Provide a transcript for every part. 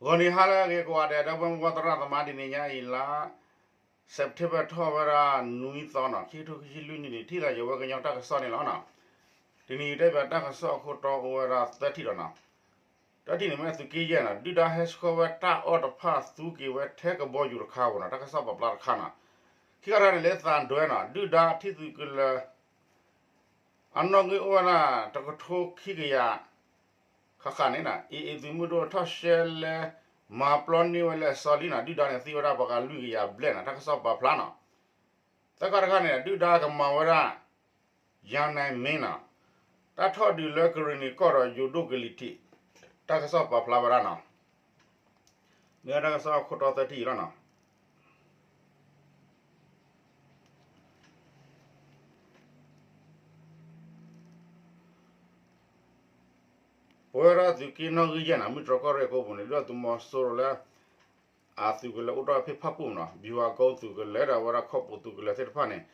ဂီၤနံၤဟါလၢအဂ့ၤကိးဂၤဒဲး ဒီပုၢ်ဝဲၢ်သရၣ်သမါ တနံၤညါအံၤလါ September ထီၣ်ဝဲဒၣ်နွံသီနီၤ ခံကထိခံဆံလွံၢ်နံၣ်န့ၣ် ထံၣ်သးယဝဲကညီတၢ်ကစီၣ်န့ၣ်လီၤနီၤ. တနံၤအံၤတဲပၠးတၢ်ကစီၣ်အခိၣ်တီအိၣ်ဝဲဒၣ်သၢထံၣ်ဒီးနီၤ. တၢထံၣ်န့ၣ်မ့ၢ်သုးက့ယဲၢ်နီၤ ဒုၣ်ဒါဟဲဆှၢဝဲတၢ်အီၣ်တဖၣ်သူက့ၤဝဲထဲကဘီယူၤတခါဧိၤနီၤ တၢ်ကစီၣ်ပာ်ဖျါတခါနီၤ. ခံခါတခါန့ၣ်လၢသးဒွဲနီၤ ဒုၣ်ဒါထံၣ်သုးကလၢၤ အနီၣ်ဂံၢ်အိၣ်ဝဲဒၣ် တကထိခံကယၤ ဃၣ်ဃၣ်န့ၣ်နီၤ AA သုးမုၢ်ဒိၣ်ထီၣ်ရှဲလဲ မၤပျီန့ၢ်ဝဲလၢအစီလံနီၤ ဒုၣ်ဒါန့ၣ်သံဝဲဒၣ်ပှၤကလုာ်ကယၤဘျဲၣ်နီၤ တၢ်ကစီၣ်ပာ်ဖျါနီၤ. သၢခါတခါန့ၣ် ဒုၣ်ဒါကမၤဝဲဒၣ် ယၤနဲမ့ၢ်နီၤ တၢ်ထီၣ်ဒုးလၢကရ့ၣ်နံၤကီၢ်ဒီးယိၤဒိၣ်ကလံၤထံး တၢ်ကစီၣ်ပာ်ဖျါဝဲဒၣ်နီၤ. မ့ၢ်ဝဲတၢ်ကစီၣ်အခိၣ်တီသၢထံၣ်အံၤလီၤနီၤ. ပဝဲဒၣ်သုးက့နီၣ်ဂံၢ်ယဲၢ်နီၤ မုၢ်တြီၢ်ကီၢ်ရ့ၣ်အကိပူၤန့ၣ် ဒုၣ်ဒါသုးမီၤစိရိၤလၢ အသုးကလၢၤအိၣ်တ့ၢ်ဖဲဖၣ်ပူၣ်နီၤ ဘံၣ်ဝါကိသုးကလၢၤဒီးဝဲဒၣ်ခီပူၤသုးကလၢၤသ့ၣ်တဖၣ်န့ၣ်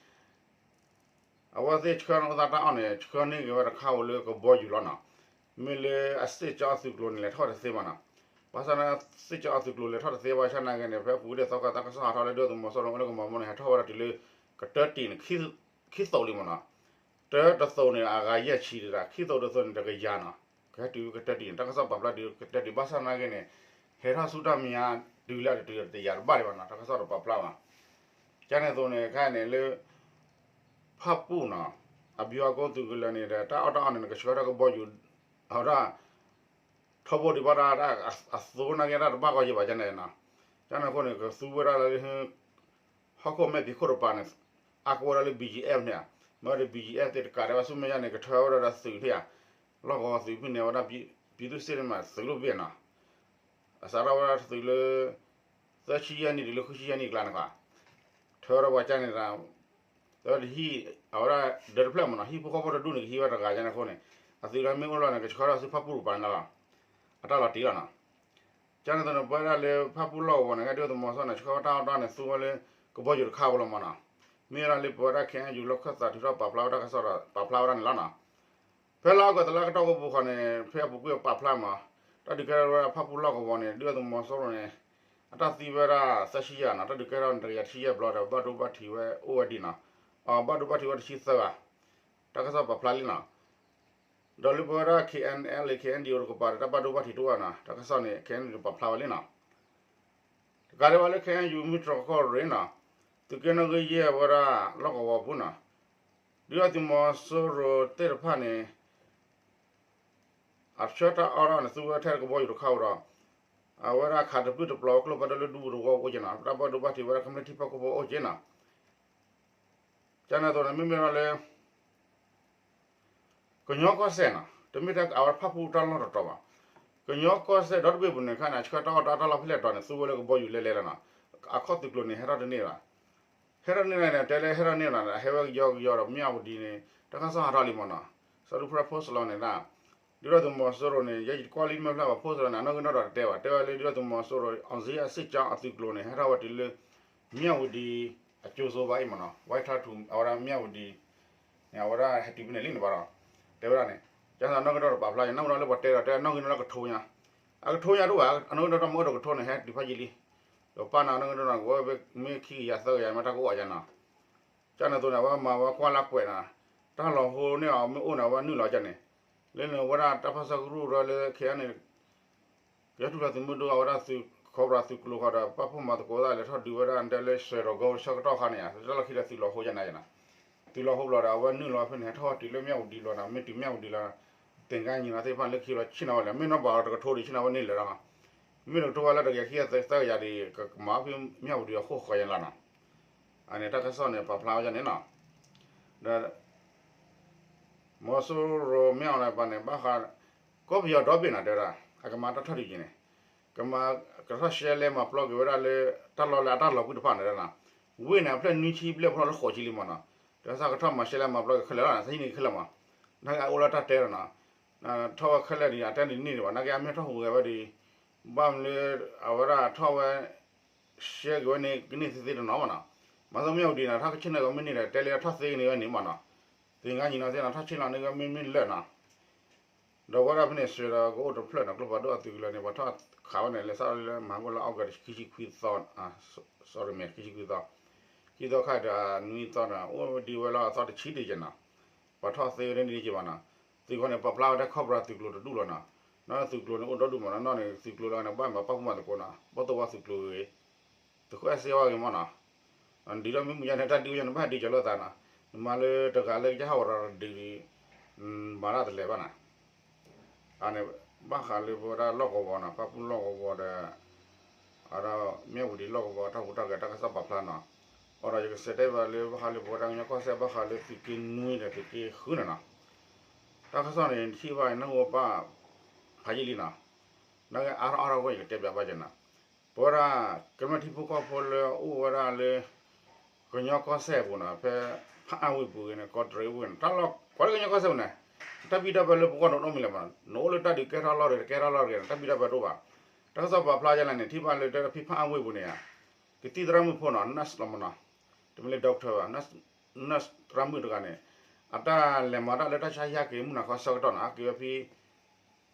အဝဲသ့ၣ်ဆှၢန့ၢ်အိၣ်သးတၢ်အီၣ်န့ၣ် ဆှၢန့ၢ်က့ၤဝဲတခါဧိၤလၢကဘီယူၤလီၤနီၤ. မ့ၢ်လၢအစ့ၣ်ကၠီအသုးကျိၤန့ၣ် လဲၤထီၣ်တသ့ဘၣ်နီၤ. ဘၣ်ဆၣ်န့ၣ် စ့ၣ်ကၠီအသုးကျိၤလဲၤထီၣ်တသ့ဘၣ်ဆၣ်နာ်က့န့ၣ် ဖဲပူၤဝဲဒၣ်သီခါတၢ်ကစီၣ်ဟးထီၣ်လၢဒုၣ်ဒါသုးမီၤစိရိၤအိၣ်လၢကမၤမီၢ်န့ၣ် ဟဲထီၣ်ဝဲဒၣ်တုၤလၢ ကတၢၢ်တံၢ်န့ၣ် ခံသိးလံမ့ၢ်နီၤ. တၢတသိးန့ၣ် အဂၤယဲၢ်ဆံတဒၣ် ခံသိးတသိးန့ၣ် တကယၤနီၤ. ကဟဲတုၤကတၢၢ်တံၢ်န့ၣ် တၢ်ကစီၣ်ပာ်ဖျါတုၤကတၢၢ်တံၢ် ဘၣ်ဆၣ်နာ်က့န့ၣ် ဟဲထီၣ်ဆူတၢ်မံၤညါတုၤလၢအတတုၤတယၤတဘၣ်ဒံးဘၣ်နီၤ တၢ်ကစီၣ်တပာ်ဖျါဘၣ်. ကန့ၣ်အသိးန့ၣ် ခဲအံၤန့ၣ်လၢ ဖၣ်ပူၣ်နီၤ အဘံၣ်ဝါကိသုးကလၢၤန့ၣ်ဒီး တၢ်အီၣ်တၢ်အီန့ၣ် နကဆှၢထီၣ်ကဘီယူၤ အဝဲဒၣ် ထီဘိဒံးဘၣ်တၢ် အသိးနာ်က့တၢ်တဘၣ်ဂီၢ်ယံၤဘၣ်ကန့ၣ်နီၤ. ကန့ၣ်အဃိန့ၣ် ကသူဝဲဒၣ်လၢ ဟီၣ်ခိၣ်မဲာ်ဖံးခိၣ်တပၤန့ၣ် အါကဝဲဒၣ်လၢ ဘံၣ်ယံၣ်အဲၣ်ဖ် န့ၣ်ဧါ, မ့ၢ်ဒီး ဘံၣ်ယံၣ်အဲၣ်ဖ် သ့ၣ်တကးဒံးဘၣ်ဆူမဲာ်ညါန့ၣ် ကထၢဝဲဒၣ်ဒီးသုးန့ၣ်ဧါ, လီၢ်ကဝီၤသုးဖဲန့ၣ် အဝဲဒၣ် ပံသူၣ်စ့ၣ်န့ၣ်မးသုးလိၣ်ဘ့ၣ်နီၤ, အစးထီၣ်ဝဲဒၣ်သုးလၢ သၢဆံယဲၢ်နံၣ်တုၤလၢဃုဆံယဲၢ်နံၣ်အကျါန့ၣ်ဃီ, ထၢဝဲဒၣ်ပှၤကန့ၣ် တဟံၣ် အဝဲဒၣ်ဒၢးတဖျၢၣ်မ့ၢ်နီၤ, ဟံၣ်ဖိဃီဖိတဒူၣ်န့ၣ် ကဟံးဝဲတဂၤကန့ၣ်အဃိန့ၣ်, အသုးလၢမ့ၢ်အိၣ်လီၤန့ၣ် ကဆှၢထီၣ်ဆူဖၣ်ပူၣ်တပၤန့ၣ်လီၤ, အတၢ်လီၤတံၢ်လီၤနီၤ. ကန့ၣ်အသိးန့ၣ် ပဝဲဒၣ်လၢဖၣ်ပူၣ်လီၢ်ကဝီၤန့ၣ် ကဲဒုၣ်ဒါသုးမီၤစိရိၤန့ၣ် ဆှၢဝဲတၢ်အီၣ်တၢ်အီန့ၣ် သူဝဲလၢ ကဘီယူၤတခါဧိၤလီၤမ့ၢ်နီၤ. မ့ၢ်ဝဲဒၣ်လၢပဝဲဒၣ် ခ့ၣ်အဲၣ်ယူၣ် လီၢ်ခၢၣ်သးထုးထီၣ်ပာ်ဖျါဝဲတၢ်ကစီၣ်ဒီး ပာ်ဖျါဝဲဒၣ်န့ၣ်လီၤနီၤ. ဖဲလါအီကူးတလါကတီၢ်ကပူၤဃီန့ၣ် ဖဲအပူၤကွံာ်ပာ်ဖျါမး, တၢ်ဒုးကဲထီၣ်ဝဲဒၣ်ဖၣ်ပူၣ်လီၢ်ကဝီၤန့ၣ် ဒုၣ်ဒါသုးမီၤစိရိၤန့ၣ် အတၢ်သံဝဲဒၣ်သၢဆံယဲၢ်နီၤ, တၢ်ဒုးကဲထီၣ်န့ၣ် တကယၤတဆံယဲၢ်ဘျီဒီး ဘၣ်ဒိဘၣ်ထံးဝဲအိၣ်ဝဲဒံးနီၤ, အဘၣ်ဒိဘၣ်ထံးဝဲတဆံသၢဂၤ, တၢ်ကစီၣ်ပာ်ဖျါလံနီၤ. ဒီးလၢပဝဲဒၣ် ခ့ၣ်အဲၣ်အၣ်လ် ခ့ၣ်အဲၣ်အၣ်ယူၣ် တကပၤဒီး တၢ်ဘၣ်ဒိဘၣ်ထံးတအိၣ်ဘၣ်နီၤ, တၢ်ကစီၣ်န့ၣ် ခ့ၣ်အဲၣ်ယူၣ် ပာ်ဖျါဝဲလံနီၤ. တကးဒံးဘၣ်လၢ ခ့ၣ်အဲၣ်ယူၣ် မုၢ်တြီၢ်ကီၢ်ရ့ၣ်နီၤ, သုးက့နီၣ်ဂံၢ်ယဲၢ်ဝဲဒၣ်လီၢ်ကဝီၤပူၤနီၤ, ဒုၣ်ဒါသုးမီၤစိရိၤသ့ၣ်တဖၣ်န့ၣ် အဆှၢတၢ်အီၣ်တၢ်အီန့ၣ် သူဝဲထဲကဘီယူၤတခါဧိၤဒီး အဝဲဒၣ်ခးတပျုၢ်တပျီၤဝဲကျိဖးဒိၣ်လၢဒူပူၤတဝီပူၤအိၣ်က့နီၤ, တၢ်ဘၣ်ဒိဘၣ်ထံးဝဲဒၣ် ကမျၢၢ်ထံဖိကီၢ်ဖိအိၣ်က့နီၤ. ကန့ၣ်အသိးန့ၣ် မ့မ့ၢ်ဒီးလၢ ကညီကီၢ်စဲၣ်နီၤ, တမ့ၢ်ထဲအဝဲဖၣ်ပူၣ်တၢ်လီၢ်တတီၤဘၣ်, ကညီကီၢ်စဲၣ်ဒီတဘ့ၣ်ပူၤန့ၣ်ခါန့ၣ် ဆှၢတၢ်အီၣ်တၢ်အီတၢ်လီၢ်ဖဲလဲၣ်တတီၤန့ၣ် သူဝဲလၢကဘီယူၤလဲၤလဲၤလီၤနီၤ, အခီၣ်သုးကျိၤန့ၣ် ဟဲထီၣ်တန့ၢ်ဘၣ်, ဟဲထီၣ်တန့ၢ်န့ၣ် တဲလၢဟဲထီၣ်န့ၢ်လီၤန့ၣ် အဟဲဝဲကယီကယီဒီး မၠၣ်ဝတံၤန့ၣ် တၢ်ကစီၣ်ဟးထီၣ်လံမ့ၢ်နီၤ, စီၤဒူဖိ post လီၤန့ၣ်ဒၣ် ဒုၣ်ဒါသုးမီၤစိရိၤန့ၣ် ယဲယကွၢ်လံမ့ၢ်ဖျါဘၣ် post လီၤန့ၣ် အနီၣ်ဂံၢ်နီၣ်ဒွးတတဲဘၣ်, တဲဝဲလၢဒုၣ်ဒါသုးမီၤစိရိၤ အောင်ဇေယျ အစ့ၣ်ကၠီအသုးကျိၤန့ၣ် ဟဲထီၣ်ဝဲတုၤလၢ မၠၣ်ဝတံၤ အကၠိစိဘၣ်အံၤမ့ၢ်နီၤ, ဝဲထီၣ်ထူ အဝဲဒၣ်မၠၣ်ဝတံၤန့ၣ် အဝဲဒၣ်ဟဲတုၤဖဲန့ၣ်လံန့ၣ်ဘၣ်ဒီး တဲဝဲဒၣ်န့ၣ်, ကန့ၣ်အနီၣ်ဂံၢ်နီၣ်ဒွးပာ်ဖျါ ယနၢ်ဟူဒီးလၢပှၤတဲဒီး တဲအနီၣ်ဂံၢ်နီၣ်ဒွးကထိညါ, အကထိညါတအိၣ်ဘၣ်, အနီၣ်ဂံၢ်နီၣ်ဒွးမ့ၢ်အိၣ်ဒီးကထိန့ၣ် ဟဲတုၤဖးယံာ်လံ, ဒီးပၢ်န့ၣ်အနီၣ်ဂံၢ်နီၣ်ဒွးကဝဲမ့ၢ်ခံကယၤသၢကယၤ မ့ၢ်တၢ်ကအိၣ်အါယါနီၤ. ကန့ၣ်အသိးန့ၣ် အဝဲမၤဝဲကွၢ်လၢကွဲးနီၤ, တၢ်လီၤဟိန့ၢ်အီၤမ့ၢ်အိၣ်န့ၣ် အဝဲနုာ်လီၤကန့ၣ်, လၢန့ၣ်ဝဲဒၣ်တၢ်ပၢဆှၢကရူၢ်ဒီးလၢခဲအံၤန့ၣ် ကညီထူၣ်ဖျဲးသုးမုၢ်ဒိၣ်အဝဲဒၣ်သုး Cobra သုးကျိၤဃီဒီး ပာ်ဖှိၣ်မၤသကိးသးလဲၤထီၣ်ဒုးဝဲဒၣ်တဲလၢ စွဲးဒီး ဂီၤဆၢကတီၢ်ခါန့ၣ်ဧါ, တၢ်လီၢ်ခံဒီးသုးလီၤဟိယါန့ၣ်ဧါ, သုးလီၤဟိဘျီဒီး အဝဲနုာ်လီၤဖဲန့ၣ် ဟဲထီၣ်တုၤလၢမၠၣ်ဝတံၤဘျီန့ၣ် မ့ၢ်တုၤမၠၣ်ဝတံၤလီၤ သင်္ဃန်းညီနောင်သ့ၣ်တဖၣ်လၢခံလီၤဆ့ၣ်နီၤဝဲလဲၣ်, မ့ၢ်နီၢ်ပှၤတကထိဒီးဆ့ၣ်နီၤဝဲန့ၣ်လၢာ်လီၤ, မ့ၢ်တကထိဝဲလၢတကယၤခံကယၤသၢကယၤဒီး ကမၤဖဲမၠၣ်ဝတံၤအဃိဃီယါလီၤနီၤ, အန့ၣ်တၢ်ကစီၣ်န့ၣ် ပာ်ဖျါဝဲယါန့ၣ်နီၤ, ဒီး မီၤစိရိၤမ့ၢ်အီၤလၢပှၤန့ၣ် ဘၣ်ဃး ကီၢ်ပယီၤဒီဘ့ၣ်နီၤ တဲဝဲဒၣ် အကမၤတၢ်ထီၣ်ဒုးက့ၤန့ၣ်, ကမၤ ကထီၣ်ရှဲလဲမၤပျီက့ၤဝဲဒၣ်လၢ တၢ်လီၢ်လၢအတၢ်လီၤကွံတဖၣ်န့ၣ်, ဝ့ၢ်န့ၣ် အဖျၢၣ်နွံဆံဘျဲၣ်ဖျီၣ်လၢဃိးဆံလံမ့ၢ်နီၤ, ဒီးသးကထီၣ်မၤရှဲလဲမၤပျီက့ၤခဲလၢာ်လီၤန့ၣ် သးဟံးန့ၢ်က့ၤခဲလၢာ်မး, နာ်က့အအိၣ်လၢတၢ်တဲလီၤနီၤ, ထီၣ်ဝဲခဲလၢာ်ဒ်အတဲဒ်န့ၣ်ဒံးဘၣ် နာ်က့အမ့ၢ်ထီၣ်ဟူးဂဲၤဝဲဒီး ဘၣ်မနုၤလၢ အဝဲဒၣ်ထီၣ်ဝဲ ရှဲက့ၤဝဲန့ၣ် ကန့ၢ်သ့သ့တနီၤမ့ၢ်နီၤ, မၤသးမ့ၢ်ဝံၤဒ်န့ၣ် ထီၣ်ကဆ့ၣ်နီၤက့ၤဝဲမ့ၢ်န့ၢ်ဒီး တဲလၢထီၣ်သ့က့ၤန့ၢ်ဝဲန့ၣ်မ့ၢ်နီၤ, သင်္ဃန်းညီနောင်သ့ၣ်နီၤ ထီၣ်ဆ့ၣ်နီၤန့ၢ်ဝဲမ့ၢ်မ့ၢ်လၢာ်နီၤ, ဒီးဝဲဒၣ်ဖဲန့ၣ် စံးဒီးကအိၣ်တဖျၢၣ်န့ၣ် ကျိဖးဒိၣ်အသုးကလၢၤန့ၣ် ပှၤထီၣ်ခးဝဲန့ၣ် လဲၤစးလၢမၤဟးဂီၤလၢ August ခံဆံခွံသီ, sorry မ့ၢ် ခံဆံခွံသီ, ခံသီခါဒီး နွံသီန့ၣ် အိၣ်ဒံးဝဲလီၤအသီတဆံတက့ၢ်နီၤ, ပှၤထီၣ်သ့ဝဲဒၣ်န့ၣ်တက့ၢ်ဘၣ်နီၤ, သုးကီၢ်န့ၣ် ပာ်ဖျါဝဲဒၣ် Cobra သုးကျိၤတဒူၣ်လီၤနီၤ, နီၢ်သုးကျိၤန့ၣ် အိၣ်ဒီဒူၣ်မးနီၤ, နီၢ်န့ၣ် သုးကျိၤလီၤန့ၣ် ဘၣ်မၤပာ်ဖှိၣ်မၤသကိးနီၤ, ဘီၣ်သိၣ်ဝါသုးကျိၤဂ့ၤ သုးခိၣ်အဲၣ်စ့ဝါဂ့ၤမးနီၤ, ဒုးထီၣ်မ့ၢ်မုၢ်ယါန့ၣ် တၢ်ဒုးဝဲန့ၣ် ဘၣ်ဒုးကၢၤလိာ်သးနီၤ, နမၤလၢတဂၤလၢကစၢ်ဟးဂီၤဒီးဒုး မၤတၢ်တလဲၤဘၣ်နီၤ, အန့ၣ် ဘၣ်ဃးလၢပဝဲဒၣ်လီၢ်ကဝီၤနီၤ, ပၣ်ပူၣ်လီၢ်ကဝီၤဒီး အဒီးမ့ၢ်ဝံၤဒံးလီၢ်ကဝီၤတၢ်ဟူးတၢ်ဂဲၤတၢ်ကစီၣ်ပာ်ဖျါနီၤ, အဒီးယကစံးတဲဘၣ်လၢဘၣ်ဃးလၢပဝဲဒၣ်ကညီကီၢ်စဲၣ် ဘၣ်ဃးလၢသုးက့နွံဒီးသုးက့ဃုန့ၣ်နီၤ, တၢ်ကစီၣ်န့ၣ် ထံၣ်ဘၣ်နၢ်ဟူဘၣ် ဖးယံာ်လံနီၤ, နၢ်က့အါထီၣ်အါထီၣ်ဝဲ ယကတဲပၠးဘၣ်က့ၤနီၤ, ပဝဲဒၣ် ကမျၢၢ်ထံဖိကီၢ်ဖိလၢအအိၣ်ဝဲဒၣ်လၢ ကညီကီၢ်စဲၣ်အပူၤနီၤ, ဖဲဖၣ်အၣ်ဝ့ၢ်ပူၤဂ့ၤန့ၣ် ကီးတရံးပူၤဂ့ၤန့ၣ် တၢ်လီၢ်ကိးလၢကညီကီၢ်စဲၣ်ပူၤန့ၣ် တၢ်ဘံၣ်တၢ်ဘၢလၢပဂီၢ်န့ၣ်တအိၣ်မံၤလၢၤဘၣ်နီၤ, နအိၣ်လၢတၢ်ဒုးကဲထီၣ်လီၢ်တဂ့ၤ တကဲထီၣ်လီၢ်တဂ့ၤန့ၣ် တၢ်ဘံၣ်တၢ်ဘၢတအိၣ်ဘၣ်, တၢ်ကစီၣ်ပာ်ဖျါယဲလဲၣ်န့ၣ် ထံၣ်ဘၣ်လၢတၢ်ဖံဖၣ်အၣ်ဝ့ၢ်ပူၤန့ၣ်ဧါ, ကသံၣ်သရၣ်မုၣ်ဖိနီၤ, nurse လီၤမးနီၤ, တမ့ၢ်လၢ doctor ဘၣ်, nurse သရၣ်မုၣ်တဂၤန့ၣ် အတၢ်လဲၤမၤတၢ်လၢတၢ်ဆါဟံၣ်ဟဲက့ၤမုၢ်နၤခီဆၢကတီၢ်နီၤ, အက့ၤဝဲဖဲ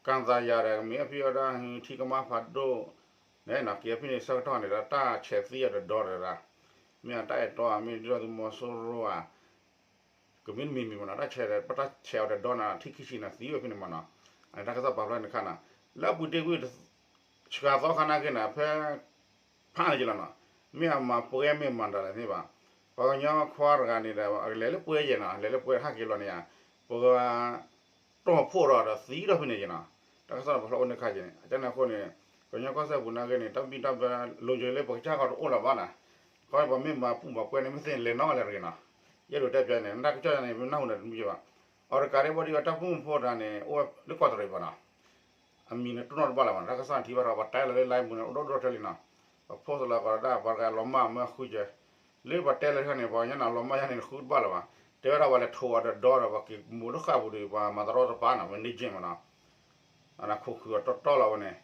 ကၣ်သးယၤဒီး မ့ၢ်အဖံအီဒၣ်ထံကမါဖးဒိၣ်န့ၣ်နီၤ, က့ၤဝဲဖဲန့ၣ်ဆၢကတီၢ်န့ၣ်ဒီး တၢ်ဆဲးသံအီၤတဒီဒီးဒၣ်, မ့ၢ်အတၢ်အဲၣ်တီဧါ မ့ၢ်ဒ်သိးသုးမီၤစိရိၤဧါ, ကမ့ၢ်တမံၤမံၤမးနီၤ, တၢ်ဆဲးဒီး ပတၢ်ဆဲးအီၤတဒီန့ၣ် ထံခံဆံန့ၣ် သံဝဲဖဲန့ၣ်မးနီၤ, အန့ၣ်တၢ်ကစီၣ်ပာ်ဖျါန့ၣ်တခါနီၤ, လၢအပူၤတ့ၢ်ကွံာ် စှၤသီခါနာ်က့န့ၣ် ဖဲ ဖးန့ၣ်က့လီၤနီၤ, မ့ၢ်အမၤပှဲၤမ့ၢ်မၤတၢ်လဲၣ်သ့ၣ်ဘၣ်, ပှၤကညီခွါတဂၤန့ၣ်ဒီး လဲၤလၢပှဲၤယဲၢ်နီၤ, လဲၤလၢပှဲၤဟဲက့ၤလီၤန့ၣ်ဧါ, ပှၤ တီၢ်ဖှိၣ်ဒီးဒီးသံဒီးဖဲန့ၣ်က့နီၤ, တၢ်ကစီၣ်န့ၣ်ပာ်ဖျါအိၣ်န့ၣ်ခါက့န့ၣ်, အကန့ၣ်အဃိန့ၣ် ကညီကီၢ်စဲၣ်ပူၤနာ်က့န့ၣ် တၢ်ဘံၣ်တၢ်ဘၢလိၤက့ၤလၢပကစၢ်ဃီတအိၣ်လၢၤဘၣ်နီၤ, ခီပှၤမ့ၢ်မၤပူၤမၤပှဲၤန့ၣ် မ့ၢ်သ့ၣ်န့ၣ် လဲၤနီတဂၤလဲၣ်တဂ့ၤနီၤ, ယအဲၣ်ဒိးတဲပၠးန့ၣ် နတၢ်ကစီၣ်န့ၣ် မ့ၢ်နၢ်ဟူန့ၣ်တမံၤဘၣ်, အီၤတကးဒံးဘၣ်ဒံးဘၣ် တၢ်ပိာ်မုၣ်ဖိတဂၤန့ၣ် အိၣ်ဝဲလၢကီးတရံးဘၣ်နီၤ အမံၤန့ၣ်တိၢ်နီၣ်တဘၣ်လၢၤဘၣ်နီၤ, တၢ်ကစီၣ်န့ၣ်ထံၣ်ဘၣ်ထီၣ် ပှၤတဲလီၤလၢ line ပူၤန့ၣ် အိၣ်ဒိၣ်ဒိၣ်ထီၣ်လံနီၤ, ပှၤဖိသလၢကီးဒၣ် ပှၤတဂၤလီၤမၢ်မၢဃုကဲ, လၢပှၤတဲလီၤတခါန့ၣ် ပှၤကညီန့ၣ် လီၤမၢ်ယါန့ၣ် နဃုတဘၣ်လၢၤဘၣ်, တဲဝဲဒၣ်ပှၤလဲၤထိးအီၤဒီးဒီဒီး ပှၤက့ၤမိၢ်တဃၣ်ပူၤဒီး ပှၤမၤတရီတပါနီၤ ဝဲန့ၣ်က့မးနီၤ, အနခိးခုးအီၤတီတီလီၤဝဲန့ၣ်,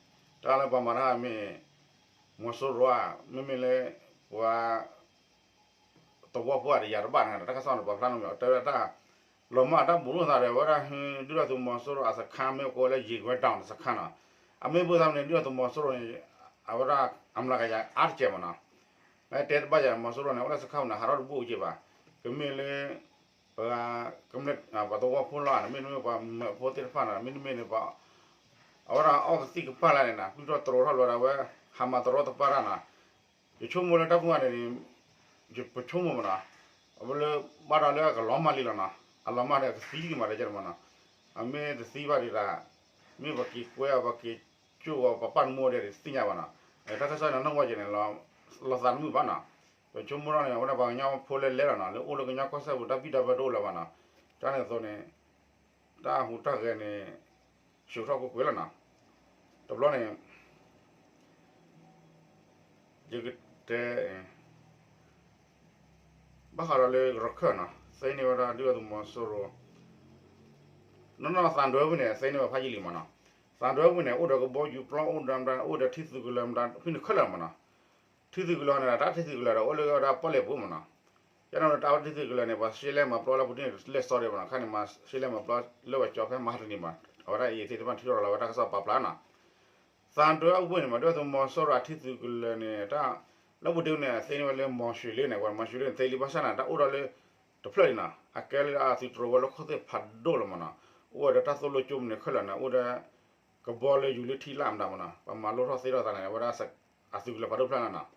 တၢ်လၢပှၤမၤတၢ်မ့ၢ် မီၤစိရိၤဧါ, မ့မ့ၢ်လၢ ပှၤ သဝီဖိအတယၤတဘၣ်န့ၣ် တၢ်ကစီၣ်န့ၣ် ပာ်ဖျါန့ၣ် တဲဝဲဒၣ် လီၤမၢ်တၢ်ဘူးလိာ်သးဒီး ဝဲဒၣ်ဟ့ၣ် ဒုၣ်ဒါသုးမီၤစိရိၤအစခန်း မ့ၢ်ကိးဝဲလၢ ရေခွဲတောင် စခန်းနီၤ, အမ့ၢ်ဘူးသးန့ၣ် ဒုၣ်ဒါသုးမီၤစိရိၤန့ၣ် အဝဲဒၣ်အမျးကယၤအါတကဲမးနီၤ, နတဲတဘၣ်ယၤ မီၤစိရိၤန့ၣ် အိၣ်လၢစခန်းပူၤန့ၣ် ဟးထီၣ်တဘူးက့ဘၣ်, ကမ့ၢ်လၢ ပှၤ ကမျၢၢ် ပှၤသဝီဖိလီၤန့ၣ် မ့တမ့ၢ်ပှၤမၢဖိသ့ၣ်တဖၣ်န့ၣ် မ့တမ့ၢ်န့ၣ် ပှၤ အဝဲဒၣ်အီၣ်ကသံၣ်ကပာ်လၢန့ၣ်နီၤ ပျုၢ်ထီၣ်တရိးထီၣ်လီၤဒီး အဝဲ ဟးမၤတရီတပါတၢ်နီၤ, ယဆိကမိၣ်လၢတၢ်ဖုၣ်မးန့ၣ် ပဆိကမိၣ်မးနီၤ, အဝဲလၢ ဘၣ်ဒီးလၢအကလီၤမၢ်လံလီၤနီၤ, အလီၤမၢ်ဒီးကသံလံမးဒီးကဲမးနီၤ, အမ့ၢ်တသံဘၣ်ဒံးဒၣ် မ့ၢ်ပှၤက့ၤကွဲအီၤ ပှၤက့ၤကၠိၣ်အီၤ ပှၤပာ်တမူဒဲးတသ့ၣ်ညါဘၣ်နီၤ, တၢ်ကစီၣ်န့ၣ် နီၢ်ဝဲက့န့ၣ် လီၤသးတမုာ်ဘၣ်နီၤ, ပဆိကမိၣ်ထီၣ်န့ၣ် အဝဲဒၣ်ပှၤကညီဖိလၢလဲၤလီၤနီၤ လၢအိၣ်လၢကညီကီၢ်စဲၣ်ပူၤ တၢ်ဘံၣ်တၢ်ဘၢတအိၣ်လၢၤဘၣ်နီၤ, တၢ်န့ၣ်အသိးန့ၣ် တၢ်ဟူးတၢ်ဂဲၤန့ၣ် ဆူးထီၣ်ကွ့ၢ်ကွ့ၢ်လီၤနီၤ, တဘျီန့ၣ် ယကတဲ ဘၣ်ဃးဒီးလၢရခၢၣ်နီၤ သ့န့ၢ်ဝဲဒၣ်ဒုၣ်ဒါသုးမီၤစိရိၤ နီၢ်နီၢ်သံဒွဲဝ့ၢ်န့ၣ် သ့န့ၢ်ဝဲဖးယံာ်လံမးနီၤ, သံဒွဲဝ့ၢ်န့ၣ် အိၣ်ဒီးကဘီယူၤပျီ အိၣ်ဒီး အိၣ်ဒီးထံသုးကလၢၤမတၤ ဖဲန့ၣ်ခဲလၢာ်မးနီၤ, ထံသုးကလၢၤန့ၣ် တၢ်ထံသုးကလၢၤဒီး အိၣ်လၢဝဲဒၣ်ပီၣ်လဲၣ်ပူၤမးနီၤ, ကန့ၣ်တၢ်ဝဲထံသုးကလၢၤန့ၣ် ပှၤရှဲလဲမၤပျီလၢပူၤတန့ၢ်လဲၣ်စီဒီးမးနီၤ, ခါန့ၣ် မၤရှဲလဲမၤပျီလၢပှၤကၠီဖဲမဟါတနံၤမး, အဝဲဒၣ်အံၤသ့ၣ်တဖၣ်ထံၣ်ထီၣ်လီၤဝဲတၢ်ကစီၣ်ပာ်ဖျါနီၤ သံဒွဲအဝ့ၢ်န့ၣ်မး ဒုၣ်ဒါသုးမီၤစိရိၤအထံသုးကလၢၤန့ၣ် တၢ်လၢပူၤတ့ၢ်န့ၣ် သ့န့ၢ်ဝဲလၢမီၤၡွ့လ့န့ၣ် မီၤၡွ့လ့န့ၣ် သ့လံဘၣ်ဆၣ်န့ၣ် တၢ်အိၣ်ဒီးလၢ တဖျၢၣ်လံနီၤ အကဲလၢအသုးတြိၤဝဲလၢခိၣ်သ့ၣ်ဖးဒိၣ်လီၤမးနီၤ, အိၣ်ဝဲဒီးတၢ်သိၣ်လိကၠိမနုၤခဲလၢာ်န့ၣ် အိၣ်ဒီး ကဘီလၢယူၤလၢထံလၢ်မတၤမးနီၤ, ပှၤမၤလိထီၣ်သ့ထီၣ်သးန့ၣ် အဝဲဒၣ်အသုးကလၢၤဖးဒိၣ်ဖျၢၣ်န့ၣ်နီၤ,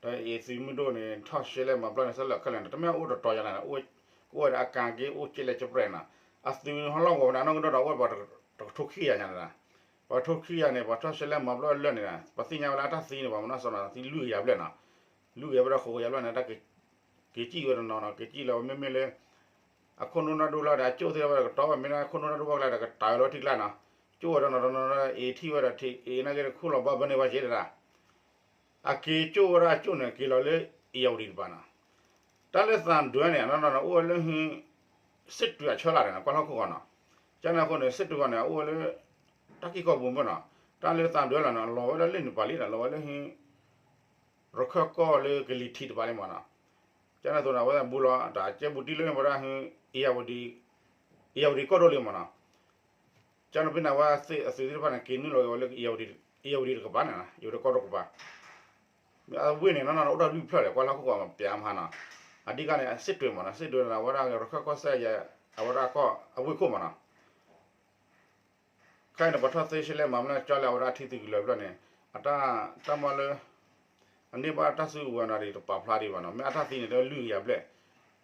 ဒီးအံၤသုးမုၢ်ဒိၣ်န့ၣ် ထီၣ်ရှဲလဲမၤပျီန့ၣ် ဆၢလၢာ်ခဲလၢာ်န့ၣ် တမ့ၢ်အိၣ်တတီၤယၤန့ၣ် ကအိၣ်ဝဲဒၣ်အကၤက့ အိၣ်ကဲလဲၣ်ကပြဲးနီၤ, အသုးဟီၣ်လီၢ်ကဝီၤဝဲန့ၣ် အနီၢ်ကဒီးဒီး အိၣ်ဝဲပှၤတကထိခံကယၤညါန့ၣ်, ပှၤတကထိခံကယၤန့ၣ် ပှၤထီၣ်ရှဲလဲမၤပျီလၢာ်န့ၣ် ပှၤသ့ၣ်ညါဝဲလၢအတၢ်သံန့ၣ် ပှၤမနီၤစီၤနီၤ သံလွံၢ်ကယၤဘျဲၣ်နီၤ, လွံၢ်ကယၤဘျဲၣ်ဒီးဃိးကယၤဘျဲၣ်န့ၣ် တၢ်က့ၤကံၣ်ဝဲတနီၤနီၤ က့ၤကံၣ်လီၤဝဲမ့မ့ၢ်လၢ အခိၣ်နူာ်နၢ်ဒိၣ်လီၤဒီး အကၠိၣ်သ့ၣ်တဖၣ်ဒီးကတီၤဝဲ မ့ၢ်လၢအခိၣ်နူာ်နၢ်ဒိၣ်ဘၣ်ကျါဒီး ကတၢ်ဝဲလီၤထံကျါနီၤ, ကၠိၣ်ဝဲဒီးနီၤနီၤ အ့ၣ်ထံၣ်ဝဲဒီးထံး အ့ၣ်နာ်က့တခူၣ်လီၤဘၣ်ဘၣ်န့ၢ်ဝဲက့ၤတဒၣ်, အက့ၤကၠိၣ်ဝဲဒၣ်အကၠိၣ်န့ၣ် က့ၤလီၤလၢ အ့ၣ်ယၢ်ဝတံၣ်တပၤနီၤ, တၢ်လၢသံဒွဲန့ၣ် နီၤနီၤ အိၣ်ဝဲလၢဟံး စစ်တွေအဆၢလၢ်န့ၣ် ကွၢ်လီၢ်ခိၣ်ဃီနီၤ, ကန့ၣ်အဃိန့ၣ် စစ်တွေဃီန့ၣ် အအိၣ်ဝဲလၢ တၢ်က့ၢ်ကီၢ်ပူၤမ့ၢ်နီၤ, တၢ်လၢသံဒွဲလီၤန့ၣ် လီၤဝဲဒၣ်လၢန့ၣ်ပၤလံဒီး လီၤဝဲလၢဟံး ရခၢၣ်ကီၢ်လၢကလံၤထံးတပၤလံမ့ၢ်နီၤ, ကန့ၣ်အသိးန့ၣ် အဝဲသ့ၣ်ဘူးလီၤ တၢ်ကဲဘူးတံၢ်လၢန့ၣ်ဝဲဒၣ်ဟံး အ့ၣ်ယၢ်ဝတံၣ် အ့ၣ်ယၢ်ဝတံၣ်ကီၢ်ဒိၣ်လံမ့ၢ်နီၤ, ကၠီနီၤဖ့န့ၣ် အဝဲအသုးသ့ၣ်တဖၣ်န့ၣ် က့ၤနုာ်လီၤက့ၤဝဲလၢ အ့ၣ်ယၣ်ဝတံၣ်တကပၤန့ၣ်, အ့ၣ်ယၣ်ဝတံၣ်ကီၢ်တကပၤ, အဝ့ၢ်န့ၣ် နီၢ်နီၢ်န့ၣ် အိၣ်ဒီးလွံၢ်ဖျၢၣ်လဲၣ်, ကွၢ်လၢဟီၣ်ခိၣ်ကီၢ်မး ပျးမဟါနီၤ, အဓိကန့ၣ် အစစ်တွေမးနီၤ, စစ်တွေန့ၣ် အဝဲဒၣ်ရခၢၣ်ကီၢ်စဲၣ်ယဲၢ် အဝဲဒၣ်ကီၢ်အဝ့ၢ်ခိၣ်မးနီၤ ခဲအံၤန့ၣ် ပှၤထီၣ်သ့ရှဲလဲၣ်မၤမနုၤကၠီလၢအဝဲဒၣ်ထံသုးကလၢၤဖျၢၣ်န့ၣ်, အတၢ် တၢ်မီလၢ အန့ၢ်ဘၣ်တၢ်စုကဝဲၤနီၤဒီးတပာ်ဖျါဒံးဘၣ်နီၤ, မ့ၢ်အတၢ်သံန့ၣ် တလွံၢ်ကယၤဘျဲၣ်,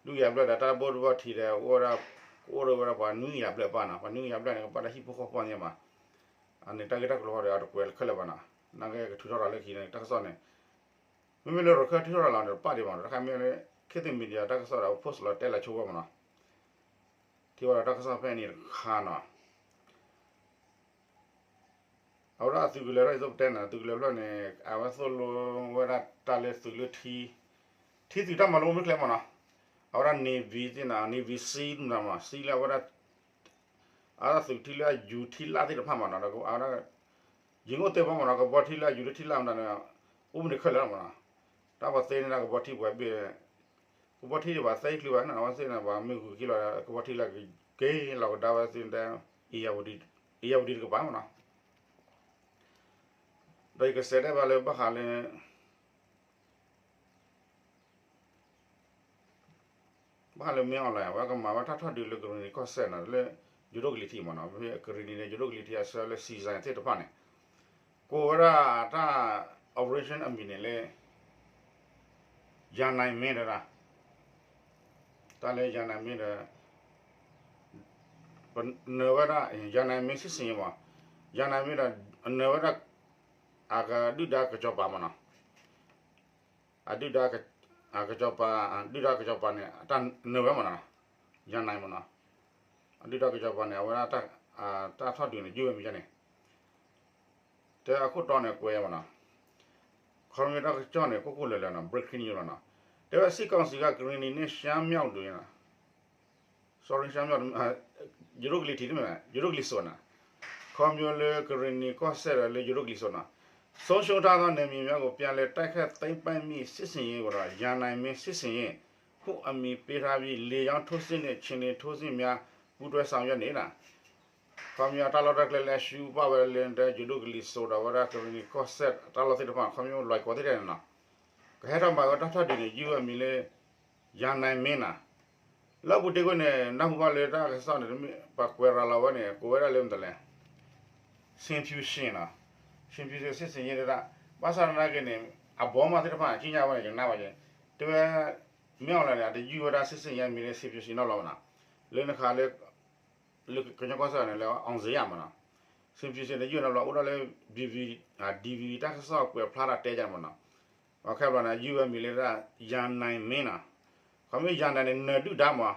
လွံၢ်ကယၤဘျဲၣ်ဒီးတၢ်ဘိၣ်တဘိၣ်ထံးဒီး အိၣ်ဝဲဒၣ်, ကအိၣ်ဒီးဝဲဒၣ်ပှၤနွံကယၤဘျဲၣ်ပၢ်နီၤ, ပှၤနွံကယၤဘျဲၣ်န့ၣ် ကဘၣ်တၢ်ဟံၣ်ဖိဃီဖိန့ၣ်မး, အန့ၣ်တၢ်ဂ့ၢ်တၢ်ကျိၤဃီဒီးအတကွဲးခဲလၢာ်ဘၣ်နီၤ, နာ်က့ကထုးထီၣ်ရၤလၢခံန့ၣ် တၢ်ကစီၣ်န့ၣ် မ့မ့ၢ်လၢရခၢၣ်ထုးထီၣ်ရၤလီၤန့ၣ် တပာ်ဒံးဘၣ်နီၤ, တခါမ့ၢ်လၢ ခေတ်သစ်မီဒီယာ တၢ်ကစီၣ်ဒီး အ post လီၤတဲလီၤဆိဝဲမးနီၤ, ထံၣ်ဝဲဒီးတၢ်ကစီၣ်ဖဲန့ၣ်တခါနီၤ အဝဲဒၣ်အသုးကလၢၤထီၣ်ဒ်သိးပတဲန့ၣ် သုးကလၢၤဖျၢၣ်န့ၣ် အဝဲသိၣ်လိဝဲဒၣ်တၢ်လၢသုးလၢထံ, ထံသုးတၢ်မၤလိမ့ၢ်ကျဲမးနီၤ, အဝဲဒၣ် Navy သ့ၣ်န့ၣ် Navy SEAL မးနီၤ, SEAL လၢအဝဲဒၣ် အဝဲဒၣ်သုးထံလၢအယူၤထံလၢသ့ၣ်တဖၣ်မးနီၤ, အဝဲဒၣ် ယံၤအိၣ်သ့ၣ်ဘၣ်မးနီၤ, ကဘီထံလၢအယူၤလၢထံလၢမးန့ၣ် အိၣ်မနုၤခဲလၢာ်မးနီၤ, တၢ်ပှၤသ့န့ၢ်ဒၣ်ကဘီထံပှဲၤဘ့ၣ် ကဘီထံဒံးဘၣ်သၢဆံဘျဲၣ်နီၤ, အဝဲသ့ၣ်န့ၣ် ပှၤမ့ၢ်ဂုာ်က့ၤလီၤ ကဘီထံလၢကက့ၤလီၤကဒါဝဲသ့ၣ်န့ၣ် အ့ၣ်ယၣ်ဝတံၣ်တကပၤမးနီၤ, ဒီးယကစးဒၣ်ဘၣ်လၢဘၣ်ဃးလၢ ဘၣ်ဃးလၢ မင်းအောင်လှိုင် အဝဲကမၤဝဲတၢ်ထီၣ်ဒုးလၢကရံၣ်နံၤကီၢ်စဲၣ်နီၤ လၢယိၤဒိၣ်ကလံၤထံးမးနီၤ, ကရံၣ်နံၤန့ၣ် ယိၤဒိၣ်ကလံၤထံးအဆၢလၢ season သ့ၣ်တဖၣ်န့ၣ် ကိးဝဲဒၣ်တၢ် operation အမံၤန့ၣ်လၢ ယၤနံမ့ၢ်တဒၣ် တၢ်လၢယၤနံမ့ၢ်ဒီး နၢၤဝဲဒၣ် ယၤနံမ့ၢ် စစ်ဆင်ရေး မး, ယၤနံမ့ၢ်ဒီး နၢၤဝဲဒၣ် အကဒုၣ်ဒါကစီၤပၤမးနီၤ, အဒုၣ်ဒါ ကစီၤပၤ ဒုၣ်ဒါကစီၤပၤန့ၣ် အတၢ်နၢၤဝဲမးနီၤ, ယၤနံမးနီၤ, အဒုၣ်ဒါကစီၤပၤန့ၣ် အဝဲဒၣ် တၢ်ထီၣ်ဒုးန့ၣ် ယုၢ်ဝဲမ့ၢ်န့ၣ် တဲအခိၣ်တီန့ၣ်ကွဲးမးနီၤ, ခီမ့ၢ်တၢ်ကစီၣ်န့ၣ် ကိၣ်ကိၣ်လၢၤလၢၤနီၤ breaking news လီၤနီၤ, တဲဝဲ စစ်ကောင်စီက ကရင်နီနဲ့ ရှမ်းမြောက်တွင် sorry ရှမ်းမြောက် ယိၤဒိၣ်ကလံၤထံး ယိၤဒိၣ်ကလံၤစိးနီၤ, ခီဖျိလၢကရံၣ်နံၤကီၢ်စဲၣ်ဒီးလၢယိၤဒိၣ်ကလံၤစိးနီၤ, ဆုံးရှုံးထားသောနယ်မြေများကို ပြန်လည်တိုက်ခိုက်သိမ်းပိုက်မည့် စစ်ဆင်ရေးကိုတော့ ယၤနံမ့ၢ် စစ်ဆင်ရေးဟု အမည်ပေးထားပြီး လေကြောင်းထိုးစစ်နဲ့ ခြေလျင်ထိုးစစ်များ ပူးတွဲဆောင်ရွက်နေလီၤ. ခီဖျိတၢ်လီၢ်တၢ်ကျဲလၢအရှုံးပာ်ဝဲလၢ ယိၤဒိၣ်ကလံၤစိးဒီးဝဲဒၣ်ကရံၣ်နံၤကီၢ်စဲၣ်တၢ်လီၢ်သ့ၣ်တဖၣ် ခီဖျိလွဲၢ်ကီးသ့ၣ်တဖၣ်န့ၣ်နီၤ, ကဟဲထီၣ်မၤဝဲတၢ်ထီၣ်ဒုးန့ၣ် ယုၢ်ဝဲမံၤလၢ ယၤနံမ့ၢ်နီၤ, လၢအပူၤတ့ၢ်ကွံာ်န့ၣ် နၢ်ဟူဘၣ်လၢတၢ်ကစီၣ်န့ၣ် ပှၤကွဲးရၤလီၤဝဲန့ၣ် ကိးဝဲဒၣ်လၢမတၤလဲၣ် ဆင်ဖြူရှင်နီၤ, ဆင်ဖြူရှင် စစ်ဆင်ရေး ဒၣ်, ဘၣ်ဆၣ်သနာ်က့န့ၣ် အဘီမးသ့ၣ်တဖၣ် ကံၣ်ညါဝဲန့ၣ် ယနၢ်ဘၣ်က့ၤ, တဲဝဲ မင်းအောင်လှိုင်န့ၣ် အတယုၢ်ဝဲဒၣ် စစ်ဆင်ရေး မံၤလၢ ဆင်ဖြူရှင် နီၢ်လီၤမးနီၤ, လၢနခးလၢ လၢကညီကီၢ်စဲၣ်န့ၣ် လၢ အောင်ဇေယျ မးနီၤ, ဆင်ဖြူရှင် န့ၣ် ယုၢ်နီၤဘျီ အိၣ်ဒၣ်လၢ DVB တၢ်ကစီၣ်ကွဲးဖျါတၢ်တဲယါမးနီၤ, ခဲဘျီန့ၣ် ယုၢ်ဝဲမံၤလၢဒၣ် ယၤနံမ့ၢ်နီၤ, ခီမ့ၢ်ယၤနံန့ၣ် နၢၤဒုၣ်ဒါမး,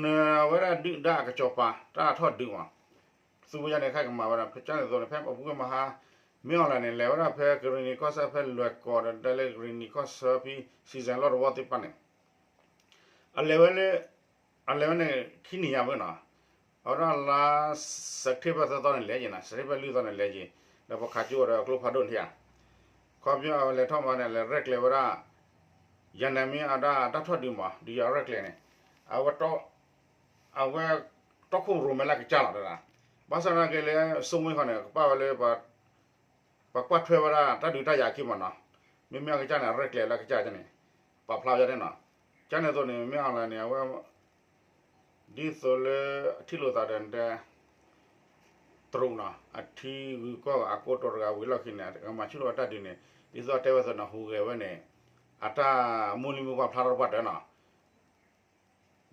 နၢၤဝဲဒၣ်ဒုၣ်ဒါအကစီၤပၤ တၢ်ထီၣ်ဒုးမး, သူဝဲယါန့ၣ် ခဲကမၤဝဲဒၣ် ဖဲကၠၢ်န့ၣ်သိးန့ၣ် ဖဲအပူၤကွံာ်မဟါ မင်းအောင်လှိုင်န့ၣ် လဲၤဝဲဒၣ်ဖဲကရံၣ်နံၤကီၢ်စဲၣ် ဖဲလွဲၢ်ကီးဒီး တဲလၢကရံၣ်နံၤကီၢ်စဲၣ်ဖဲ season လီၢ်တဝီသ့ၣ်တဖၣ်န့ၣ် အလဲၤဝဲလၢ အလဲၤဝဲန့ၣ် ခံနံၣ်ညါဝဲနီၤ, အဝဲဒၣ်လါ September သၢသီန့ၣ်လဲၤက့ၤနီၤ, September လွံၢ်သီန့ၣ်လဲၤက့ၤ, ဒီးပှၤခးကၠိအီၤဒီးကျိဖးဒိၣ်န့ၣ်ဧါ, ခီပညီအဝဲလဲၤထီၣ်မၤန့ၣ် လဲၤရဲၣ်ကျဲၤဝဲဒၣ် ယၤနံမ့ၢ်အဒၣ်တၢ်ထီၣ်ဒုးမး ဒုးယၤရဲၣ်ကျဲၤန့ၣ်, အဝဲ အဝဲ တီခိၣ်ရိၣ်မဲလၢကစၢ်လီၤတဒၣ်, ဘၣ်ဆၣ်သနာ်က့လၢ စိုးဝင်း ခီန့ၣ် ကပာ်ဝဲလၢ ပှၤကွၢ်ထွဲဝဲဒၣ်တၢ်ဒုးတၢ်ယၤအခံမးနီၤ, မ့မ့ၢ်အကစၢ်န့ၣ် အရဲၣ်ကျဲၤလၢအကစၢ်န့ၣ် ပာ်ဖျါဝဲဒၣ်နီၤ, ကၠၢ်န့ၣ်သိးန့ၣ် မ့ၢ်အီၤလၢန့ၣ် အဝဲ ဒ်သိးလၢအထံၣ်လိာ်သးဒီးတဲ တရူးနီၤ အထံဂုၤကီၢ်ဂၤအကိတိာ်တဂၤဝံၤလီၢ်ခံန့ၣ် ကမၤဆူၣ်ထီၣ်ဝဲတၢ်ဒုးန့ၣ် ဒ်သိးတဲဝဲသိးန့ၣ် ဟူးဂဲၤဝဲန့ၣ် အတၢ်မူလံမူပှၢ်ဖျါထီၣ်တပှၢ်တၢၢ်နီၤ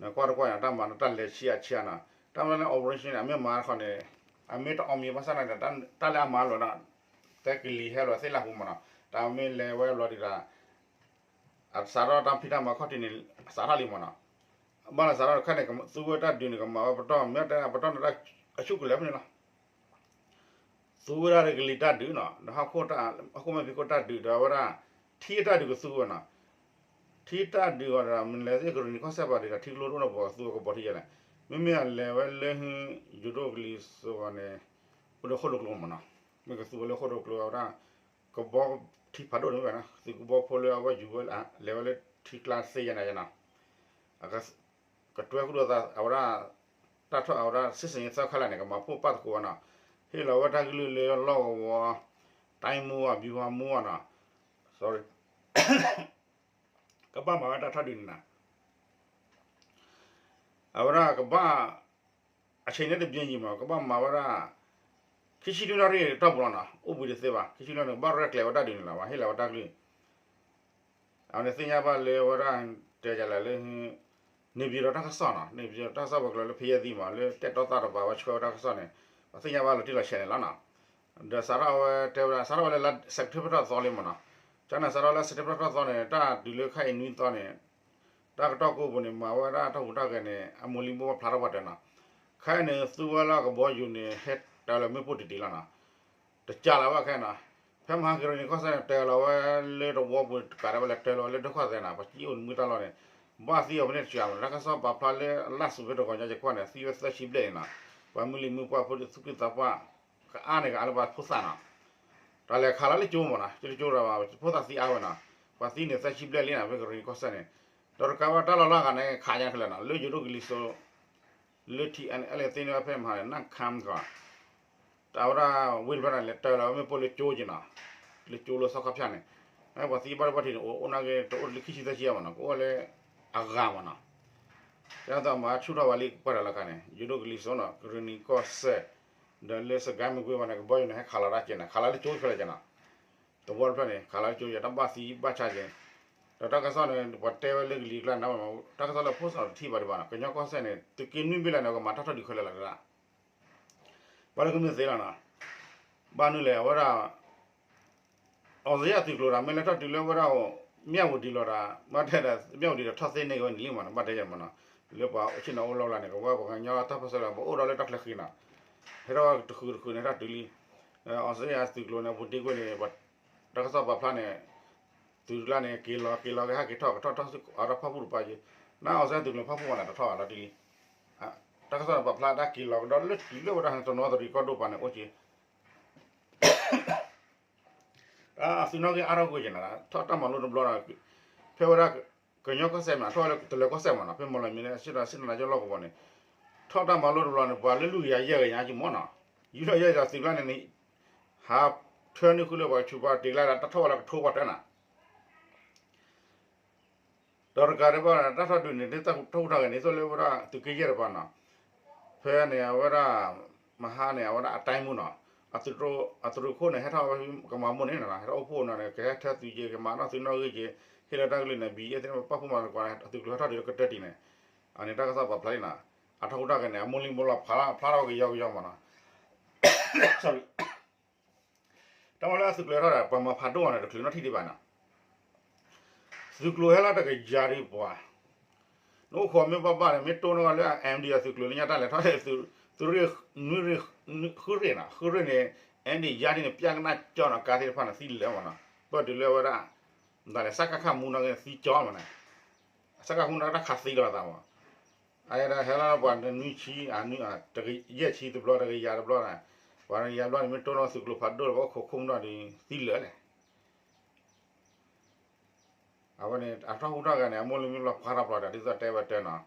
နကွၢ်တကွၢ်န့ၣ် တၢ်မၤန့ၣ် တၢ်လဲၤဆံးအဆံးနီၤ, တၢ်မၤလၢ operation န့ၣ် အမ့ၢ်မၤတခီန့ၣ် အမ့ၢ်တအီမံၤဘၣ်ဆၣ်န့ၣ် တၢ်လၢအမၤလီၤဒီး တဲကလံၤဟဲလီၤသ့ၣ်လၢဟူမးနီၤ, တၢ်မ့ၢ်လဲၤဝဲဘျီဒံးဒီး အစးထီၣ်တၢ်ဖံးတၢ်မၤခီၣ်ထံးန့ၣ် စးထီၣ်လံမးနီၤ, ဘၣ်လၢစးထီၣ်တခါန့ၣ် သူဝဲတၢ်ဒုးန့ၣ် ကမၤဝဲပတီၢ် မ့ၢ်တဲပတီၢ်န့ၣ် တၢ်အဆူၣ်ကလဲာ်ဖဲန့ၣ်လီၤ သူဝဲဒၣ်ကလံၤတၢ်ဒုးနီၤ, ဒီးဟီၣ်ခိၣ်မဲာ်ဖံးခိၣ်တၢ်ဒုးဒီးဝဲဒၣ် ထံအတၢ်ဒုးကသူဝဲနီၤ, ထံတၢ်ဒုးအီၤဒီး မ့ၢ်လဲၤသ့ၣ်ကရံၣ်နံၤကီၢ်စဲၣ်ပှၤဒုးဒီး ထံကျိတအိၣ်နီတပှၤ ကသူဝဲကဘီထံယဲလဲၣ်, မ့မ့ၢ်အလဲၤဝဲလၢ ယိၤဒိၣ်ကလံၤစိးန့ၣ် အိၣ်ဒီးဃိၣ်လိာ်ကျိမးနီၤ, မ့ၢ်ကသူဝဲလၢဃိၣ်လိာ်ကျိအဝဲဒၣ် ကဘီထံဖးဒိၣ်န့ၣ်မ့ၢ်ဘၣ်နီၤ, သုးကဘီဖိလၢအဝဲယူၤဝဲလဲၤဝဲလၢထံကျါသ့ယဲန့ၣ်နီၤ ကတွဲဃုာ်ဒီးသးအဝဲဒၣ် တၢ်ထီၣ်အဝဲဒၣ် စစ်ဆင်ရေး သၢခါလၢာ်န့ၣ် ကမၤပိၢ်ပာ်သကိးဝဲနီၤ, ဟ့ၣ်လီၤဝဲတၢ်ကလုၢ်လၢလီၢ်ကဝီၤ တိုင်းမှူး ဗျူဟာမှူး နီၤ, ကဘၣ်မၤဝဲတၢ်ထီၣ်ဒုးန့ၣ်နီၤ, အဝဲဒၣ်ကဘၣ် အဆ့န့ၣ်တဘျ့ယံၤမး ကဘၣ်မၤဝဲဒၣ် ခံဆံလွံၢ်နၣ်ရံၣ်တီၢ်ပူၤလီၤနီၤ, အိၣ်ဘှံးတသ့ဘၣ် ခံဆံလွံၢ်နၣ်ရံၣ် ကဘၣ်ရဲၣ်ကျဲၤဝဲတၢ်ဒုးန့ၣ်လီၤ ပှၤဟ့ၣ်လီၤဝဲတၢ်ကလုၢ် အဝဲန့ၣ်သ့ၣ်ညါဘၣ်လၢဝဲဒၣ် တဲယၤလဲၣ်လၢ နေပြည်တော် တၢ်ကစီၣ်နီၤ, နေပြည်တော် တၢ်ကစီၣ်ပှၤကျၢၤလၢဖယဲၢ်သံမး လၢတဲာ်တီသးတပၤဝဲဆှၢဝဲတၢ်ကစီၣ်န့ၣ် ပှၤသ့ၣ်ညါဘၣ်လီၤတံၢ်လီၤဆဲးန့ၣ်လီၤနီၤ, ဒီးစးထီၣ်ဝဲတဲဝဲဒၣ် စးထီၣ်ဝဲလၢ September ထီၣ်သီလံမးနီၤ, ကန့ၣ်စးထီၣ်လၢ September ထီၣ်သီန့ၣ် တၢ်ဒုးလၢခဲအံၤနွံသီန့ၣ် တၢ်ကတီၢ်ကိးပူၤန့ၣ် မၤဝဲဒၣ်တၢ်ဟူးတၢ်ဂဲၤန့ၣ် အမိၢ်လံမိၢ်ပှၢ်ဖျါထီၣ်ပှၤတဲနီၤ, ခဲအံၤန့ၣ် သူဝဲလၢကဘီယူၤန့ၣ် ဟဲတၢၤလီၤမ့ၣ်ပိၢ်တံၢ်တံၢ်လီၤနီၤ, တကးလၢၤဘၣ်ခဲအံၤနီၤ, ဖဲမဟါကရံၣ်နံၤကီၢ်စဲၣ်န့ၣ် တၢၤလီၤဝဲလၢတဝီပူၤတကးဒံးဘၣ်လဲၣ် တၢၤလီၤဝဲလၢဒိၣ်ခီၣ်သဲးနီၤ, ပှၤစံၣ်အိၣ်နမုၢ်တၢ်လီၢ်န့ၣ် ဘၣ်သံအီၤဖဲန့ၣ်တစှၤမးနီၤ, တၢ်ကစီၣ်ပာ်ဖျါလၢအလၢ်စူၤဖဲတဂီၤညါယကွၢ်န့ၣ် သံဝဲသၢဆံဘျဲၣ်န့ၣ်နီၤ, ပှၤမုၢ်လံၤမုၢ်ပှၢ်ဖိသူၣ်က့သးပှၢ် ကအါန့ၢ်ကအါလၢပှၤဖိသၣ်နီၤ, တၢ်လဲၤခးလီၤလၢကၠိမးနီၤ, ကၠိကၠိဒီး ဖိသၣ်သံအါဝဲနီၤ, ပှၤသံန့ၣ်သၢဆံဘျဲၣ်လံနီၤ ဖဲကရံၣ်နံၤကီၢ်စဲၣ်န့ၣ်, ဒီးတကးဘၣ်တၢ်လီၢ်လၢအဂၤန့ၣ် ခးညါခဲလၢာ်နီၤ လၢယိၤဒိၣ်ကလံၤစိး လၢ ထံၣ်အဲၣ်အဲၣ်လၢသ့န့ၢ်ဝဲဖဲမဟါန့ၣ် နၢ်ခၢမ်ကီး တၢ်ဝဲဒၣ် ဝ့ၢ်တဖျၢၣ်န့ၣ် လဲၤတၢၤလီၤဝဲမ့ၣ်ပိၢ်လၢကၠိက့ၤနီၤ, လၢကၠိလၢသီခါဖၠၣ်န့ၣ်, ပှၤသံဘၣ်တဘၣ်ထံးန့ၣ် အိၣ်အိၣ်နာ်က့ တအိၣ်လၢခံဆံသၢဆံမးနီၤ ကအိၣ်လၢအဂၤမးနီၤ, ကဲသိးမၤဆူၣ်ထီၣ်ဝဲလံပှၢ်တၢ်လီၢ်ခါန့ၣ် ယိၤဒိၣ်ကလံၤစိးနီၤ ကရံၣ်နံၤကီၢ်စဲၣ်, ဒီးလၢစကဲမုၢ်ကွ့ဘၣ်န့ၣ် ကဘီယူၤန့ၣ် ဟဲခးလီၤတၢ်ကဲနီၤ ခးလီၤလၢကၠိခဲလၢာ်ကဲနီၤ, တဝီတဖျၢၣ်န့ၣ် ခးလီၤလၢကၠိယဲ တၢ်ဘၣ်သံဘၣ်ဆါကဲ, ဒီးတၢ်ကစီၣ်န့ၣ် ပှၤတဲဝဲလၢကလံၤကျါန့ၣ် တၢ်ကစီၣ်လၢဖိစီၤတထံၣ်ဘၣ်ဒံးဘၣ်နီၤ ကညီကီၢ်စဲၣ်န့ၣ် သုးက့နွံဘ့ၣ်လဲၣ်န့ၣ် ကမၤတၢ်ထီၣ်ဒုးခဲလၢာ်လီၤဒၣ်, ဘၣ်လၢကမ့ၢ်သ့လီၤနီၤ, ဘၣ်နုၤလဲၣ် အဝဲဒၣ် အီစ့ၣ်ယၣ်သုးကျိၤဒီး မ့ၢ်လဲၤထီၣ်တုၤလၢဝဲဒၣ် မၠၣ်ဝတံၤလီၤဒီး ဘၣ်တဲဒီး မၠၣ်ဝတံၤဒီးထီၣ်သ့န့ၢ်က့ၤဝဲန့ၣ်လံမးနီၤ ဘၣ်တဲယဲမးနီၤ, လၢပှၤအိၣ်ဆ့ၣ်နီၤအိၣ်လီၤလၢန့ၣ် ကဝဲပှၤကညီတၢ်ပၢၢ်ဆၢလၢ ပှၤအိၣ်ဒီးလၢတၢ်ချၢဃံနီၤ, ဟဲထီၣ်တဃုာ်တဃုာ်န့ၣ် ဟဲထီၣ်တုၤလံ, အီစ့ၣ်ယၣ်သုးကျိၤန့ၣ် ပူၤတ့ၢ်ကွ့ၢ်န့ၣ် တၢ်ကစီၣ်ပာ်ဖျါန့ၣ် သုးကျါန့ၣ် က့ၤလီၤက့ၤလီၤက့ၤဟဲက့ၤထီၣ်ကထီၣ်ထီၣ်စုအါထီၣ်ဖၣ်ပူၣ်တပၤက့ၤ, နအီစ့ၣ်ယၣ်သုးကျိၤဖၣ်ပူၣ်ဘၣ်န့ၣ် တထီၣ်ဘၣ်လီၤတံၢ်လံ, တၢ်ကစီၣ်န့ၣ် ပာ်ဖျါတၢ်က့ၤလီၤကဒီးလၢတုၤလၢဝဲဒၣ်တနီသရံၣ်ကီၢ်ဒိၣ်ပၤန့ၣ် အိၣ်က့ၤ အသုးနီၣ်ဂံၢ်အါထီၣ်ကွံာ်က့ၤန့ၣ် ထီၣ်တၢ်မၤလိတဘျီဒီး ဖဲဝဲဒၣ် ကညီကီၢ်စဲၣ်မး ထီၣ်ဝဲလၢတလၢၤကီၢ်စဲၣ်မးနီၤ ဖဲမီၢ်လီၤမံၤလၢ စ့ၣ်တၢ်စ့ၣ်တၢ်နါကၠိလီၢ်ကဝီၤန့ၣ် ထီၣ်တၢ်မၤလိတဘျီန့ၣ် ပှၤလၢလွံၢ်ကယၤယဲၢ်ကယၤက့ၤမးနီၤ ယူၤထီၣ်ယဲၢ်ကယၤသုးကျါန့ၣ် ဟးထၢနုာ်ဃုလၢပှၤကဆူးပှၤတ့ကျါဒီး တၢ်ထီၣ်ဝဲလၢကထိပှၤတၢ်နၤ ဒီးတကးဒံးဘၣ် တၢ်ထီၣ်ဒုးန့ၣ် တၢ်ထီၣ်ထူၣ်ထီၣ်ဂဲၤန့ၣ် သိၣ်လၢဝဲဒၣ်သုးက့ယဲၢ်တပၤနီၤ ဖဲန့ၣ် အဝဲဒၣ် မဟါန့ၣ် အဝဲဒၣ်အတိုင်းမှူးနီၤ အသုးရူးခိၣ်န့ၣ် ဟဲထီၣ်ဝဲကမၤမိၢ်န့ၣ်နီၤ ဟဲထီၣ်အိၣ်ဖှိၣ်နီၤန့ၣ် ကဟဲထၢသုးက့ၤ ကမၤနီၣ်သုးနီၣ်ဂံၢ်က့ၤ ဟ့ၣ်လီၤတၢ်ကလုၢ်န့ၣ် ဘံၣ်အဲၣ်သ့ၣ်တဖၣ်ပာ်ဖှိၣ်မၤသကိးန့ၣ် အသုးကျိၤဟဲထီၣ်ဒုးလၢကတၢၢ်တံၢ်န့ၣ် အန့ၣ်တၢ်ကစီၣ်ပာ်ဖျါလံနီၤ အထီၣ်ဟူးထီၣ်ဂဲၤန့ၣ် အမိၢ်လံမိၢ်လီၤဖးဖျါထီၣ်ကယီကယီမးနီၤ တၢ်မၤလၢအသုးကျိၤဟဲထီၣ်ဒီး ပှၤမၤဖးဒိၣ်အီၤန့ၣ် တချုးနီၣ်ထံၣ်ဒံးဘၣ်နီၤ သုးကျိၤဟဲလီၤတကယၤဒံးပှၤ နအိၣ်ခိးမ့ၢ်ဘၣ်ဘၣ်န့ၣ် မ့ၢ်တိၢ်နီၣ်လၢ MD အသုးကျိၤလၢညါတၢ်လဲၤထီၣ် သုးရ့ၣ် နွံရ့ၣ် ဃုရ့ၣ်နီၤ ဃုရ့ၣ်န့ၣ် MD ယါဒ်န့ၣ် ပျဲကနၣ်ကၠီနီၤ ကါသ့ၣ်တဖၣ်န့ၣ် သံလၢာ်မးနီၤ ပၢၢ်တုၤလၢဝဲဒၣ် ဒ်လဲၣ် စကခ မူနီၤက့ၤသံကၠီမးနီၤ စကခ မူနီၤတၢ်ခးသံလီၤသးမး အဝဲဒၣ်ဟဲလီၤပှၤနွံဆံ ယဲၢ်ဆံတဘျီ တကယၤတဘျီန့ၣ် ပှၤတကယၤတဘျီန့ၣ် မ့ၢ်တိၢ်နီၣ်သုးကျိၤဖးဒိၣ်လၢပှၤအိၣ်ခိးခိၣ်မုၢ်နီၤဒီး သံလၢာ်လဲၣ် အဝဲန့ၣ် အထီၣ်ဟူးထီၣ်ဂဲၤန့ၣ် အမိၢ်လံမိၢ်လီၤဖးထီၣ်ပျီဒီး ဒ်သိးတဲဝဲတၢ်နီၤ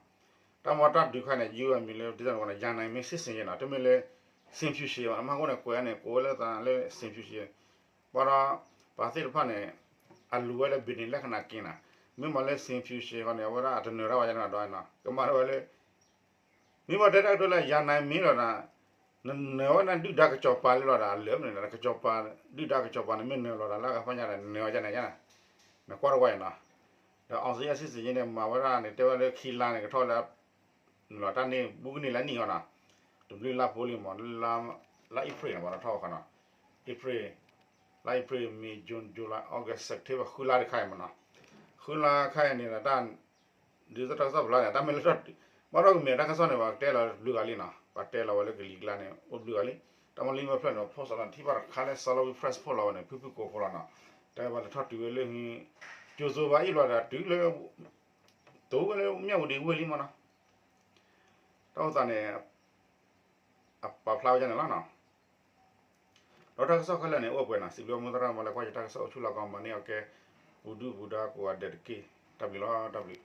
တၢ်မ့ၢ်တၢ်ဒုးခါန့ၣ် ယုၢ်အမံၤလၢ ဒ်သိးန့ၣ် ယၤနၤမ့ၢ်စ့ၣ်စ့ၣ်ယဲနီၤ တမ့ၢ်လၢ စ့ၣ်ဖၠူၣ်ရှ့ဘၣ် အမ့ၢ်အဃိန့ၣ် ကွဲးန့ၣ် ကိးဝဲလၢသးလၢ စ့ၣ်ဖၠူၣ်ရှ့ ဘၣ်ဒီး ပှၤသ့ၣ်တဖၣ်န့ၣ် အလူၤဝဲလၢ ဘံၣ်န့ၣ် လၢခနၣ်က့ၤနီၤ မ့ၢ်မၤလၢ စ့ၣ်ဖၠူၣ်ရှ့ဃီန့ၣ် အဝဲဒၣ်အတနၢၤတၢ်ဘၣ်ယဲနီၤဒီးနီၤ ကမၤထီၣ်ဝဲလၢ မ့ၢ်ဘၣ်တဲတၢ်ကတိၤလၢ ယၤနၤမ့ၢ်လီၤဒီး နနၢၤဝဲဒၣ်ဒုၣ်ဒါကစီၤပၤလၢလီၤဒီး အလၢာ်မ့ၢ်န့ၣ်ဒီး ကစီၤပၤ ဒုၣ်ဒါကစီၤပၤန့ၣ် မ့ၢ်နၢၤလီၤဒီး လၢအဂၤဖီညါဒီး နနၢၤဝဲဒၣ်န့ၣ်ယါ နကွၢ်တဝါအံၤနီၤ ဒီး အောင်ဇေယျ စစ်ဆင်ရေးန့ၣ် မၤဝဲဒၣ်န့ၣ် တဲဝဲလၢခံလါန့ၣ် ကထီၣ်လၢ လီၤတၢ်န့ၣ် ဘူးကန့ၢ်လၢနံၣ်အီၤနီၤ တဘျုးလါဖိလံမး လါ လါအ့ဖြ့ၣ်န့ၣ် ပှၤထီၣ်အခါနီၤ အ့ဖြ့ၣ် လါအ့ဖြ့ၣ် မ့ၢ် June July August September ဃုလါတခါအံၤမးနီၤ ဃုလါခါအံၤန့ၣ်ဒီးတၢ် ဒ်သိးတၢ်ကစီၣ်ပာ်ဖျါန့ၣ် တၢ်မ့ၢ်လၢ ဘၣ်ထီၣ်ကမ့ၢ်တၢ်ကစီၣ်န့ၣ် ပှၤတဲလီၤတဘျုးဂၤလံနီၤ ပှၤတဲလီၤဝဲလၢကလံၤကျါန့ၣ် အိၣ်တဘျုးဂၤလံ တၢ်မ့ၢ်လၢမ့ၢ်ဖျၢၣ်န့ၣ် ဖိစီလီၤထံၣ်ဘၣ်တခါလၢ Salween Press ဖိလီၤဝဲန့ၣ် ဖုဖုကိးဖိလီၤနီၤ တဲဘၣ်လဲၤထီၣ်တုၤဝဲလၢ ကၠိသိဘၣ်အံၤဘျီဒီးတုၤလၢ တိၤဝဲလၢမၠၣ်ဝတံၤဝ့ၢ်လံမးနီၤ တၢ်အိၣ်သးန့ၣ် အပာ်ဖျါဝဲဒ်န့ၣ်လီၤနီၤ ဒီးတၢ်ကစီၣ်ခဲလၢာ်န့ၣ် အိၣ်ပှဲၤနီၤ စံးဘျုးမိၢ်သရၣ်မၤလၢကွၢ်ယတၢ်ကစီၣ်အိၣ်ဆူၣ်လီၤကီး မၤန့ၢ်အီၤကဲ ပူၤဒုၣ်ပူၤဒါကိးဂၤဒဲးတက့ၢ်. တၢ်ဘျုးလီၤ တၢ်ဘျုး